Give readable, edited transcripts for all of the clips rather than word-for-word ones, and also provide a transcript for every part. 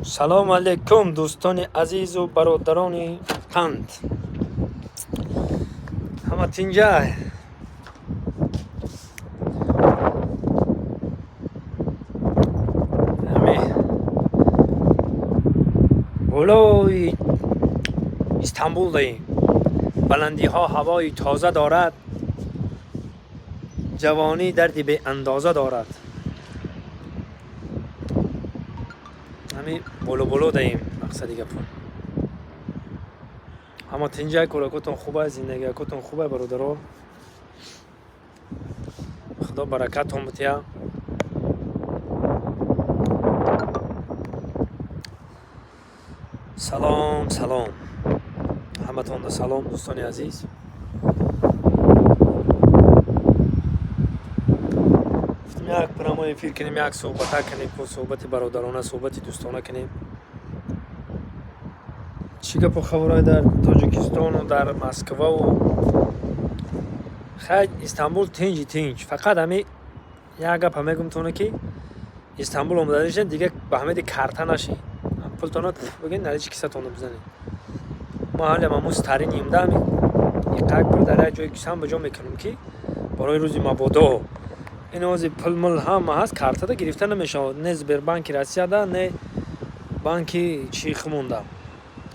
Салом алейкум, дӯстони азизу бародарони қанд. Ҳама тинҷай? Ҳами болои Истанбул даем. Баландиҳо ҳавои тоза дорад, ҷавонӣ дарди беандоза дорад. Ҳами боло боло даем, мақсади гапо. Ҳама тинҷай, кӯракотон хубай, зиндагиакотон хубай, бародаро. Худо баракатон бития. Салом, салом. Ҳаматонда салом, дӯстони азиз. Гуфтем, як прямой эфир кунем, як суҳбата кунем, ку суҳбати бародарона, суҳбати дӯстона кунем. Чӣ гапу хабарҳое дар Тоҷикистону дар Москваву хай Истанбул тинҷи тинҷ. Фақат ҳами як гапа мегумтоне, ки Истанбул омаданишен, дига ба ҳамеди карта нашин. Пултона бигин, наличи кисатонро бизанед. Ма ҳалям ҳамун старинный имда, ҳами иқак пул дар як ҷои кисам ба ҷо мекунам, ки барои рӯзи мабодо. Ин ози пул мул ҳама ҳаст, картада гирифта намешавад. Не Сбербанки Россияда, не банки чи хумонда.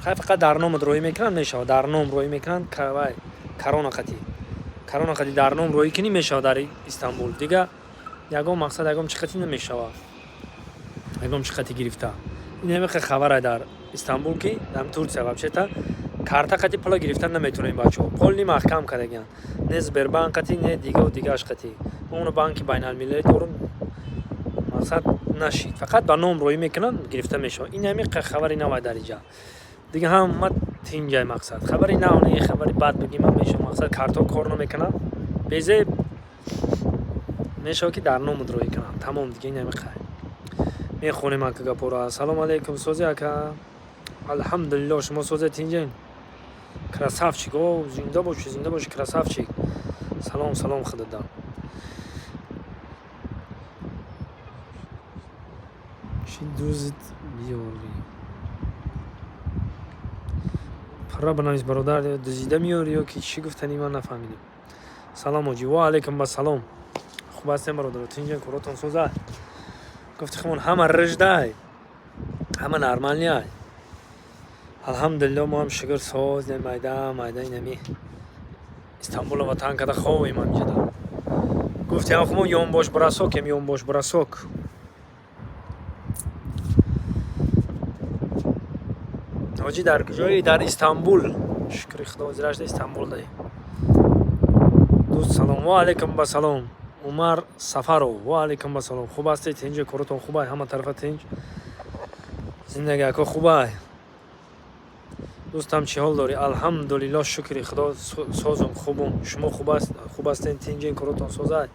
Хай, фақат дар номат роҳӣ мекунанд, мешавад. Дар ном роҳӣ мекунанд, вай корона қатӣ. Корона қатӣ дар ном роҳӣ кунӣ, мешавад дар Истанбул. Дига ягон мақсад, ягон чӣ қатӣ намешавад. Ягон чӣ қатӣ гирифта. Ин ҳамиқа хабара дар Истанбул, ки дар Турция вообще-то карта қатӣ пула гирифта наметавонем, бачаҳо. Полный маҳкам кардагианд. Не Сбербанк қатӣ, не дигаву дигааш қатӣ. Мо оно банки байналмилалӣ дорум, мақсад нашид. Фақат ба ном роҳӣ мекунанд, гирифта мешавад. Ин ҳамиқа хабари навай дар иҷа. Дига ҳама тинҷай, мақсад. Хабари нав не, хабари бад бигим ҳам мешавад. Мақсад, картҳо кор намекунанд. Безеб мешавад, ки дар номат роҳӣ кунанд. Тамом, дига ин ҳамиқа. Мехонем ака гапора. Ассалому алайкум, сози, ака. Алҳамдулиллоҳ, шумо созе, тинҷен? Красавчик, о, зинда бошӣ, зинда бошӣ, красавчик. Салом, салом худада. Чӣ дузд биёрӣ? Пурра бинавис, бародар, дузида меёрӣ ё ки чӣ гуфтани, ман нафаҳмидем. Салом, ҳоҷӣ. Ва алайкум ассалом. Хуб ҳастем, бародаро, тинҷен, коротон соза? Гуфти хумон ҳама рыждай, ҳама нормальный ай. Алҳамдулиллоҳ, мо ҳам шукр, соз, майда майда инами Истанбулро ватан карда ховем ҳамиҷода. Гуфтем хумо ёнбош бросок ем, ёнбош бросок. Ҳоҷӣ, дар куҷои? Дар Истанбул. Шукри Худо, ҳозирашда Истанбул даем. Дӯст, салом. Ва алайкум ассалом. Умар Сафаров. Ва алайкум ассалом. Хуб ҳастед? Тинҷ, коротон хубай, ҳама тарафа тинҷ. Зиндагӣ, ако, хубай. Дӯстам, чӣ ҳол дорӣ? Алҳамдулиллоҳ, шукри Худо, созум, хубум. Шумо хуб ҳастед, тинҷен, коротон созай?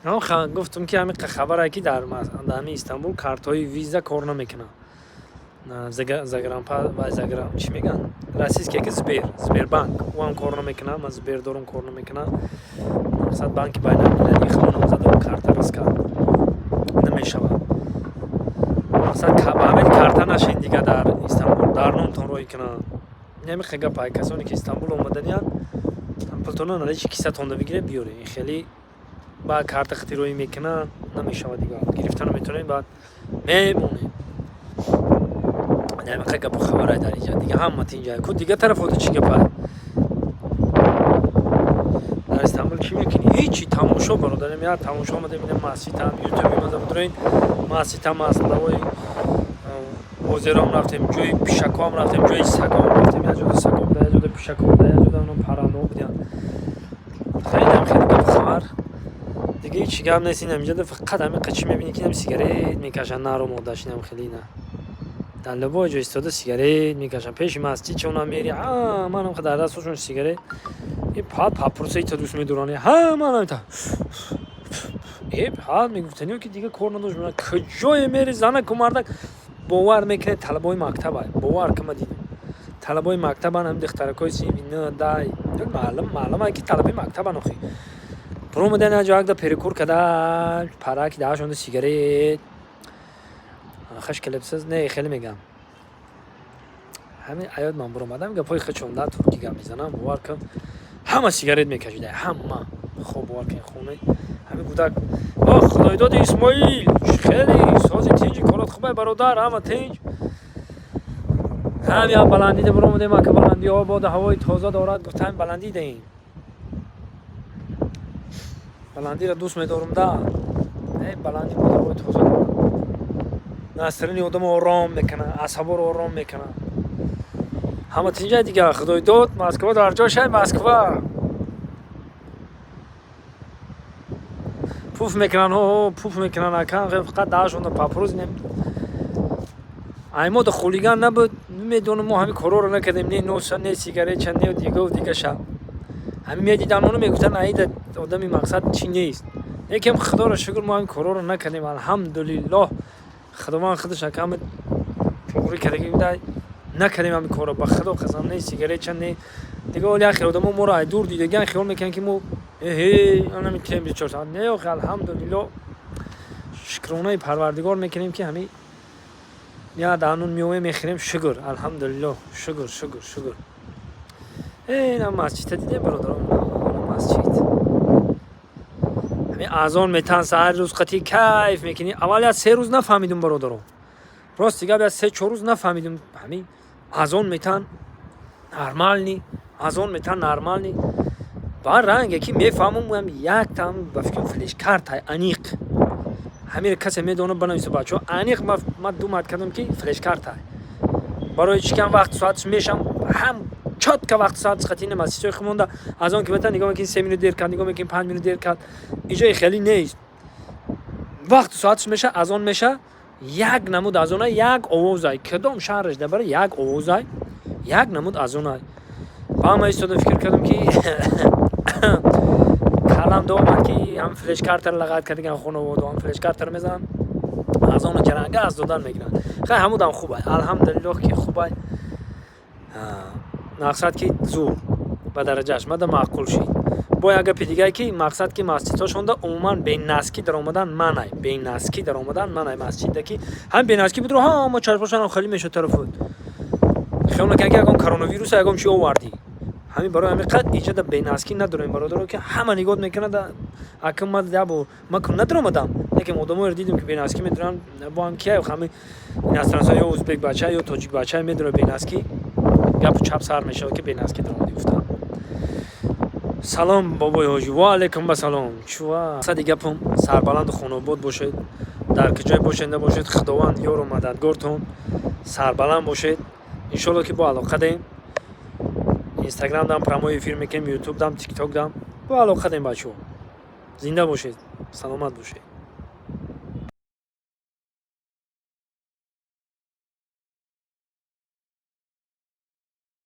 Гуфтум, ки ҳамин хабаре, ки дар ҳамин Истанбул картҳои виза кор намекунанд. Загранпа ва загран чӣ мегӯянд? Российский ки Сбер, Сбербанк, ӯ ҳам кор намекунад. Ман Сбер дорум, кор намекунад. Мақсад, банки байналмилалии худмон задам карта рискат намешавад. Мақсад, ба ҳамин карта нашин дига дар Истанбул, дар номтон роҳӣ кунанд. Ин ҳамин гапа. Касоне ки Истанбул омаданиянд, пултонро наличи кисатонда бигиред, биёред. Ин хеле баъд карта хати роҳӣ мекунанд, намешавад, дига гирифта наметавонед, баъд мемонед. Ҳамин гапу хабарай дар инҷа. Дига ҳама тинҷа. Ку дига тарафода чӣ гапа? Дар Истанбул чӣ мекунӣ? Ҳичи, тамошо, бародарем, як тамошо омадем, ина масҷидам, ютуби маза будроин, масҷидам аст, лавои озероам рафтем, ҷои пишакоам рафтем, ҷои сагоам рафтем, як ҷода саго буда, як ҷода пишако буда, як ҷода оно паррандаҳо будиянд. Хеле хеле гапу хабар. Дига ҳичи гап нест ин ҳаминҷода, фақат ҳамин чӣ мебинӣ, ки инам сигарет мекашанд, нару модаш инам хеле ина. Дар любой ҷо истода сигарет мекашанд. Пеши масҷид чонам мери, ҳамаам дар дастошон сигарет. И пад папурса ита дӯст медоранд. Ҳамаам ита. Э, ҳа, мегуфтаниё, ки дига кор надошт. Куҷое мери, занаку мардак, бовар мекунед, талабои мактаба. Бовар кама дидем. Талабои мактабан, ҳам духтаракои синфи нӯ, дай. Маълум, маълум ки талабои мактабан охи. Буромадан як ҷо якда перекур када, параки даҳашонда сигарет. Хуш келибсиз. Не, хеле мегам. Ҳамин аёд ман буромадам, гапҳои хичонда туркӣ гап мезанам, бовар кун, ҳама сигарет мекашида, ҳама. Хоб, бовар кун, хонаи ҳамин кӯдак. О, Худойдоди Исмоил, хеле сози, тинҷи, корот хубай, бародар, ҳама тинҷ. Ҳам як баландида буромадем, ака, баландӣ ободу ҳавои тоза дорад, гуфта, ҳамин баландӣ даем. Баландиро дӯст медорум да. Не, баландӣ боду ҳавои тоза дорад. Настроение одамо ором мекунад, асаборо ором мекунад. Ҳама тинҷай дига, Худойдод, Москва дар ҷошай, Москва. Пуф мекунанд, о, пуф мекунанд, ака, фақат даҳашонда папрӯз нем. Ай мо да хулиган набуд, намедонам, мо ҳамин корҳоро накардем, не носа, не сигаретча, не дигаву дигаша. Ҳамин медиданд моно, мегуфтанд, аида одами мақсад чӣ нест. Лекин Худоро шукр, мо ҳамин корҳоро накардем, алҳамдулиллоҳ. Худованд худаш аками туғрӣ кардагӣ буда, накардем ҳамин корро, ба Худо қасам, не сигаретча, не дига. Оли як хел одамо моро ай дур дидагиан, хиёл мекунанд, ки мо эҳе, анами тем 24 соат. Не, охи, алҳамдулиллоҳ, шукронаи Парвардигор мекунем, ки ҳамин я даҳнун меоем, мехӯрем, шукр, алҳамдулиллоҳ, шукр, шукр, шукр. Ина масҷидта дидем, бародарон, масҷид. Ҳамин азон метан, саҳари рӯз қатӣ кайф мекунӣ. Аввал як 3 рӯз нафаҳмидум, бародарон. Рости гап, як 3-4 рӯз нафаҳмидум. Ҳамин азон метан, нормальный, азон метан, нормальный. Баъд ранге ки мефаҳмам, яктам ба фикрам флешкартай аниқ. Ҳамиро касе медонад, банависа, бачаҳо. Аниқ ман думать кардам, ки флешкартай. Барои чӣ ки ҳам вақти соаташ мешам, ҳам чётко вақти соаташ қатӣ нем. Масҷидҳои хумонда азон ки метан, нигоҳ мекунӣ, 3 минут дер кард, нигоҳ мекунӣ, 5 минут дер кард. Иҷои хеле нест. Вақти соаташ меша, азон меша, як намуд азонай, як овозай. Кадом шаҳраш дабара, як овозай, як намуд азонай. Ба ма истода фикр кардам, ки калам доомад, ки ҳам флешкартаро лағат кардаган хонаводу, ҳам флешкартаро мезананд, азону ҷаранга аз додан мегиранд. Хай, ҳамудам хубай, алҳамдулиллоҳ, ки хубай. Мақсад ки зур ба дараҷааш мада маъқул шид. Бо як гапи дигае, ки мақсад ки масҷидҳошонда умуман бенаски даромадан манай, бенаски даромадан манай. Масҷида ки ҳам бенаски будро, ҳама чашмошонам хеле мешуд тарафуд. Хиёл мекунад, ки ягон коронавируса, ягон чи овардӣ. Ҳамин барои ҳамин қад иҷода бенаскӣ надорем, бародаро, ки ҳама нигоҳ мекунад. Акм ма ябо ма кун надаромадам, лекин одамоеро дидем, ки бенаскӣ медуранд. Бо ҳам кия, ҳами иностранца ё узбек бача ё тоҷик бача медура бенаскӣ, гапу чап сар мешавад, ки бенаскӣ даромадӣ, гуфтам. Салом, бобои ҳоҷӣ, ва алайкум басалом. Чува сади гапум, сарбаланду хонобод бошед, дар куҷое бошед набошед, Худованд ёру мададгортон, сарбаланд бошед. Иншолло, ки бо алоқа дем. Инстаграм дам прямой эфир мекунем, Ютуб дам, Тикток дам бо алоқа дем. Бачаҳо, зинда бошед, саломат бошед.